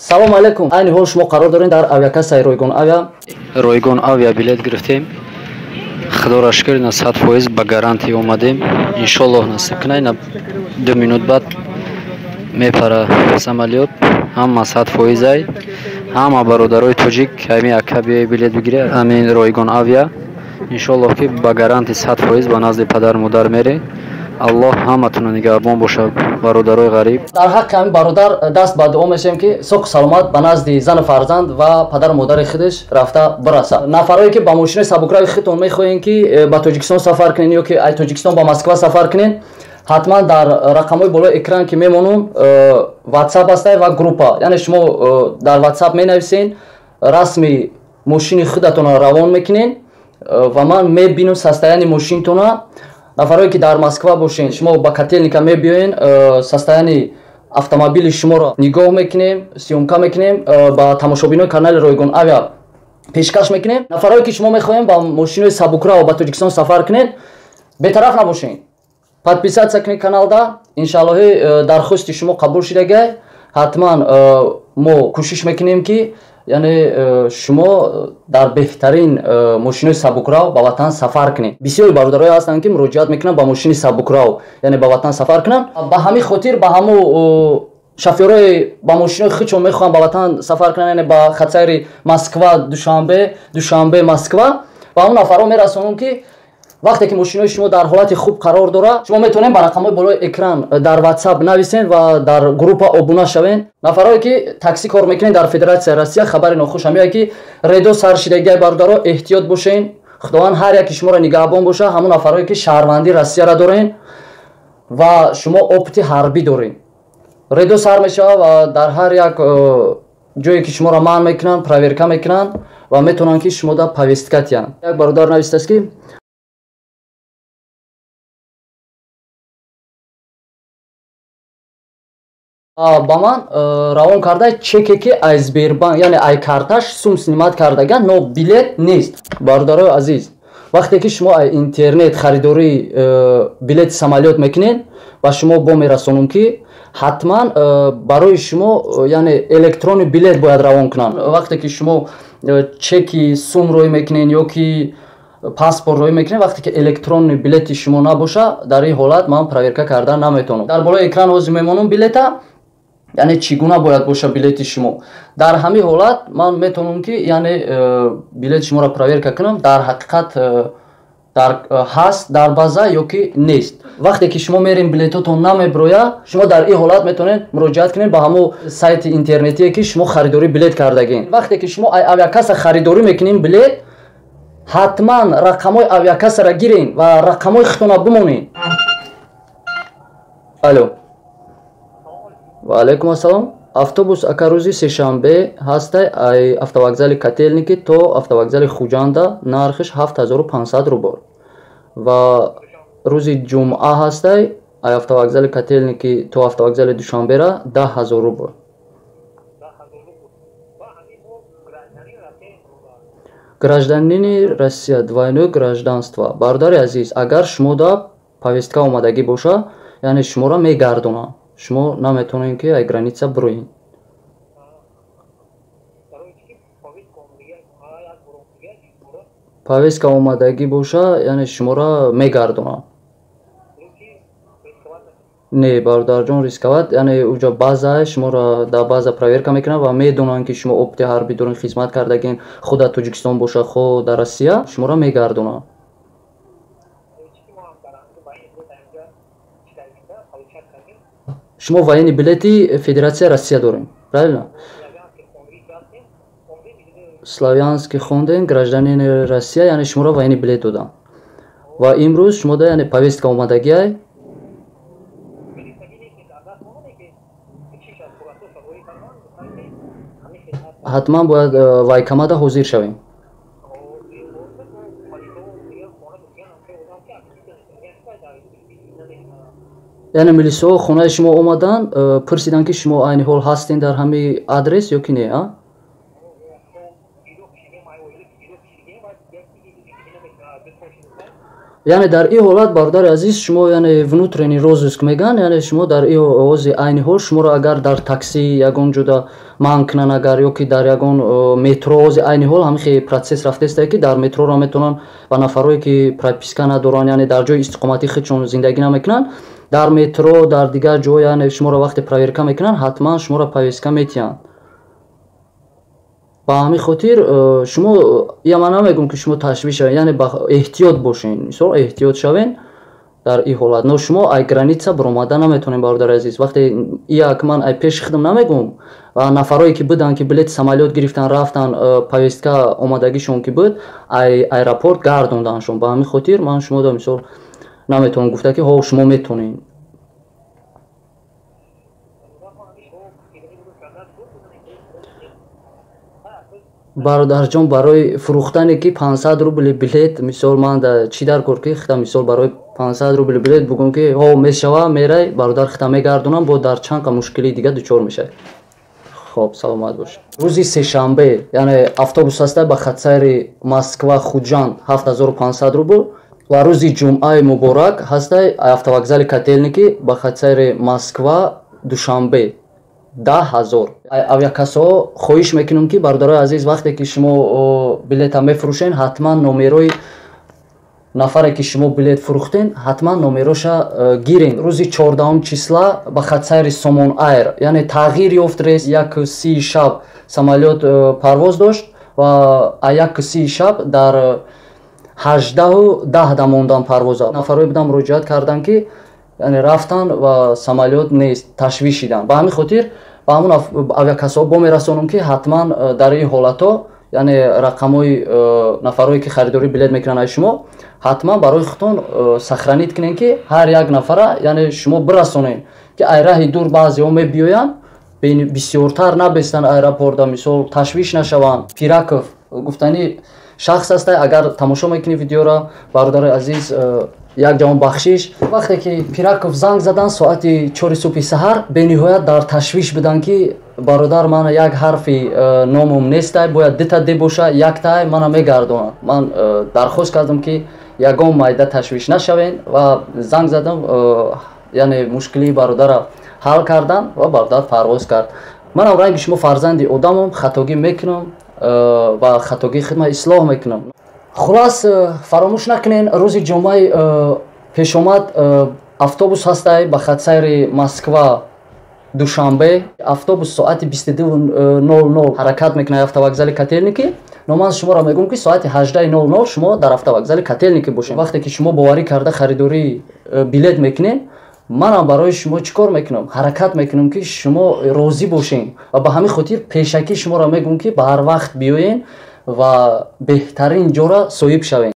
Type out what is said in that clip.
Салом алейкум. Айни ҳол шумо қарор доред дар авиакассаи Ройгон Авиа. Ройгон Авиа билет гирифтем. Худоро шукр, на 100% ба гарантия омадем. Иншоллоҳ насиб кунад, на 2 минут баъд мепара самолёт. Ҳама 100% ай. Ҳама бародарои тоҷик ҳамин ака биёй билет бигиред, ҳамин Ройгон Авиа. Иншоллоҳ ки ба гаранти 100% ба назди падару модар мере. Аллоҳ ҳаматонро нигаҳбон бошад, бародарои ғариб. Дар ҳаққи ҳамин бародар даст ба дуо мешавем, ки соқу саломат ба назди зану фарзанд ва падару модари худаш рафта бирасад. Нафарое ки ба мошинои сабукрави худтон мехоҳем ки ба Тоҷикистон сафар кунен ё ки аз Тоҷикистон ба Москва сафар кунен, ҳатман дар рақамҳои болои экран ки мемонум WhatsApp ҳастай ва группа. Яъне шумо дар WhatsApp менависен, расми мошини худатонро равон мекунен ва ман мебинам состояние мошинтона. Нафарое ки дар Москва бошен, шумо ба Котельника мебиёен, состояние автомобили шуморо нигоҳ мекунем, съёмка мекунем, ба тамошобинои канали Ройгон Авиа пешкаш мекунем. Нафарое ки шумо мехоҳем ба мошинои сабукраво ба Тоҷикистон сафар кунед, бетараф набошен. Подписаться кунед каналда, иншаллоҳ дархости шумо қабул шудагай. Ҳатман мо кӯшиш мекунем ки яъне шумо дар беҳтарин мошинои сабукрав ба ватан сафар кунед. Бисёри бародарое ҳастанд ки муроҷиат мекунанд ба мошини сабукрав, яъне ба ватан сафар кунанд. Ба ҳамин хотир ба ҳамун шофёрое ба мошинои худшон мехоҳанд ба ватан сафар кунанд, яъне ба хатсайри Москва Душанбе, Душанбе Москва, ба ҳамун нафарҳо мерасонам ки вақте ки мошинои шумо дар ҳолати хуб қарор дорад, шумо метавонед ба рақамҳои болои экран дар WhatsApp нависен ва дар группа обуна шавен. Нафарое ки такси кор мекунед дар Федератсияи Россия, хабари нохуш ҳамеое ки редо сар шидагиай бародаро, эҳтиёт бошен. Худованд ҳар яки шуморо нигаҳбон боша. Ҳамон нафарое ки шаҳрвандии Россияро дорен ва шумо опыти ҳарбӣ дорен, редо сар мешавад ва дар ҳар як ҷое ки шуморо манъ мекунанд, проверка мекунанд ва метавонанд ки шумо да повестка тиҳанд. Як бародар навистааст ки ба ман равон карда чеке ки аз Сбербанк, яъне ай карташ сум снимат кардага, но билет нест. Бародарои азиз, вақте ки шумо ай интернет харидории билети самолёт мекунед, ба шумо бо мерасонам ки ҳатман барои шумо яъне электронный билет бояд равон кунанд. Вақте ки шумо чеки сум рӯй мекунед ё ки паспорт рӯй мекунед, вақте ки электронный билети шумо набоша, дар ин ҳолат ман проверка карда наметавонам. Дар болои экран ҳозир мемонам билета, яъне чӣ гуна бояд боша билети шумо. Дар ҳамин ҳолат ман метавонам ки яъне билети шуморо проверка кунам, дар ҳақиқат дар ҳаст дар база ё ки нест. Вақте ки шумо мерем билетотон намеброяд, шумо дар ин ҳолат метавонед муроҷиат кунед ба ҳамон сайти интернетие ки шумо харидорӣ билет кардагин. Вақте ки шумо авиакасса харидорӣ мекунед билет, ҳатман рақамҳои авиакассаро гирен ва рақамҳои худтонро бимонед. Алло. Ва алайкум ассалом. Автобус ака рӯзи сешанбе ҳастай ай автовокзали Котельники то автовокзали Хуҷанда, нархиш 7500 рубл. Ва рӯзи ҷумъа ҳастай ай автовокзали Котельники то автовокзали Душанбера 10000 рубл. Гражданини Россия, двойное гражданство. Бародари азиз, агар шумо да повестка омадагӣ боша, яъне шуморо мегардонанд. Шумо наметавонед ки ай граница бироед. Повестка омадагӣ боша, яъне шуморо мегардонанд. Не, бародарҷон, рисковать, яъне уҷо база, шуморо дар база проверка мекунанд ва медонанд ки шумо опыти ҳарбӣ доред, хизмат кардагин, худ дар Тоҷикистон боша, хо дар Россия, шуморо мегардонанд. Шумо военный билети Федератсияи Россия дорем, правильно? Славянский хондем, гражданини Россия, яъне шуморо военный билет додам. Ва имрӯз шумо да яъне повестка омадагиай. Ҳатман бояд вайкамада ҳозир шавем. Яъне милисҳо хонаи шумо омаданд, пурсиданд ки шумо айни ҳол ҳастен дар ҳамин адрес ё ки не, а? Яъне дар ин ҳолат, бародари азиз, шумо, яъне внутренний розыск мегӯянд, яъне шумо дар ин ози айни ҳол шуморо агар дар такси ягон ҷода манъ кунанд, агар ё ки дар ягон метро, ози айни ҳол ҳамихе процесс рафтаистае, ки дар метроро метавонанд ба нафарое ки прописка надоранд, яъне дар ҷои истиқоматии худшон зиндагӣ намекунанд, дар метро, дар дигар ҷо, яъне шуморо вақте проверка мекунанд, ҳатман шуморо повестка метиҳанд. Ба ҳамин хотир шумо, я ман намегӯм, ки шумо ташвиш шавед, яъне эҳтиёт бошен, мисол, эҳтиёт шавен дар ин ҳолат. Но шумо ай граница баромада наметавонед, бародари азиз. Вақте як ман ай пеши худам намегӯм, ва нафарое ки буданд, ки билети самолёт гирифтан, рафтан, повестка омадагишон ки буд, ай аэропорт гардонданшон. Ба ҳамин хотир ман шуморо, мисол, наметавонам гуфта, ки ҳо, шумо метавонед. Бародарҷон, барои фурӯхтане ки 500 рубли билет, мисол, ман чӣ дар кор, ки хита, мисол, барои 500 рубли билет бугӯм, ки ҳо, мешава, мерай, бародар, хита мегардонам, бо дар чанд қа мушкилии дига дучор мешавад. Хоб, саломат бош. Рӯзи сешанбе, яъне автобус ҳаста ба хатсайри Москва Хуҷанд 7500 рубл, ва рӯзи ҷумъаи муборак ҳаста автовокзали Котельники ба хатсайри Москва Душанбе 10 000. Авиакассаҳо хоҳиш мекунем, ки, бародарои азиз, вақте ки шумо билета мефурӯшен, ҳатман номерои нафаре ки шумо билет фурӯхтен, ҳатман номероша гирен. Рӯзи 14 числа ба хатсайри Сомон Айр, яъне тағйир ёфт рейс, 1:30 шаб самолёт парвоз дошт ва 1:30 шаб дар 18:10 да мондан парвоза. Нафарое будам, муроҷиат карданд, ки яъне рафтан ва самолёт нест, ташвиш шиданд. Ба ҳамин хотир ба ҳамун авиакассаҳо бо мерасонам, ки ҳатман дар ин ҳолатҳо, яъне рақамҳои нафарое ки харидорӣ билет мекунанд аз шумо, ҳатман барои худтон сохранить кунед, ки ҳар як нафара, яъне шумо бирасонед, ки ай раҳи дур баъзеҳо мебиёянд, бисёртар набестанд аэропорта, мисол, ташвиш нашаванд. Пираков гуфтани шахс аста, агар тамошо мекунӣ видеоро, бародари азиз, як ҷавон бахшиш. Вақте ки Пираков занг задан соати 4 субҳи саҳар, бениҳоят дар ташвиш буданд, ки бародар, мана як ҳарфи номум нестай, бояд дита д боша, яктай, мана мегардонад. Ман дархост кардам, ки ягон майда ташвиш нашавен, ва занг задам, яъне мушкилии бародара ҳал кардам ва бародар парвоз кард. Манам ранги шумо фарзанди одамам, хатогӣ мекунам ва хатогии худма ислоҳ мекунам. Хулас, фаромӯш накунен, рӯзи ҷумъаи пешомад автобус ҳастай ба хатсайри Москва Душанбе. Автобус соати 22:00 ҳаракат мекунад автовокзали Котельники. Но ман шуморо мегӯм, ки соати 18:00 шумо дар автовокзали Котельники бошед. Вақте ки шумо боварӣ карда харидории билет мекунед, манам барои шумо чӣ кор мекунам? Ҳаракат мекунам, ки шумо розӣ бошед, ва ба ҳамин хотир пешакӣ шуморо мегӯм, ки ба ҳар вақт биёед ва беҳтарин ҷора соҳиб шавед.